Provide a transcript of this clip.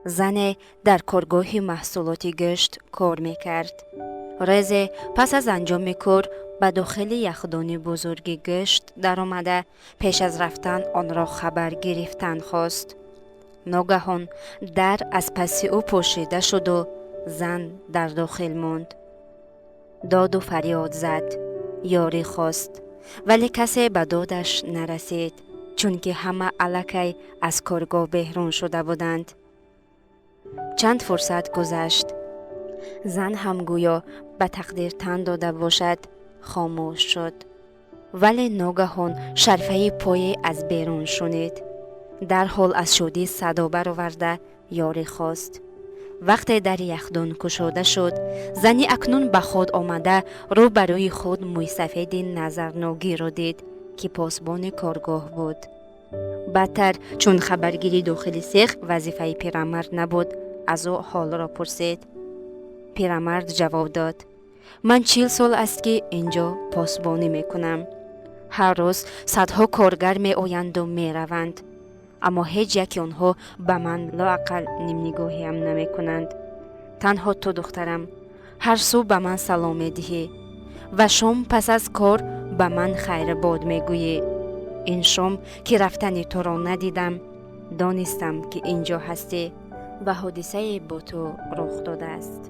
Зане дар коргоҳи маҳсулоти гӯшт кор мекард. Рӯзе пас аз анҷоми кор ба дохили яхдони бузурги гӯшт даромада, пеш аз рафтан онро хабар гирифтан хост. Ногаҳон дар аз паси ӯ пӯшида шуду зан дар дохил монд. Доду фарёд зад, ёрӣ хост, вале касе ба додаш нарасид, чунки ҳама аллакай аз коргоҳ берун шуда буданд. Чанд фурсат гузашт. Зан ҳам гӯё ба тақдир тан дода бошад, хомӯш шуд. Вале ногаҳон шарфаи пое аз берун шунид. Дарҳол аз шодӣ садо бароварда ёрӣ хост. Вақте дари яхдон кушода шуд, зани акнун ба худ омада рӯ ба рӯи худ мӯйсафеди назарногирро дид, ки посбони коргоҳ буд. Баъдтар, чун хабаргири дохили сех вазифаи пирамард набуд, аз ӯ ҳолро пурсид. Пирамард ҷавоб дод: «Ман 40 сол аст, ки ин ҷо посбонӣ мекунам. Ҳар рӯз садҳо коргар меоянду мераванд, аммо ҳеҷ яки онҳо ба ман лоақал нимнигоҳиам намекунанд. Танҳо ту, духтарам, ҳар субҳ ба ман салом медиҳӣ ва шом пас аз кор ба ман хайрбод мегӯӣ. Ин шом, ки рафтани туро надидам, донистам, ки ин ҷо ҳастӣ ва ҳодисае бо ту рух додааст».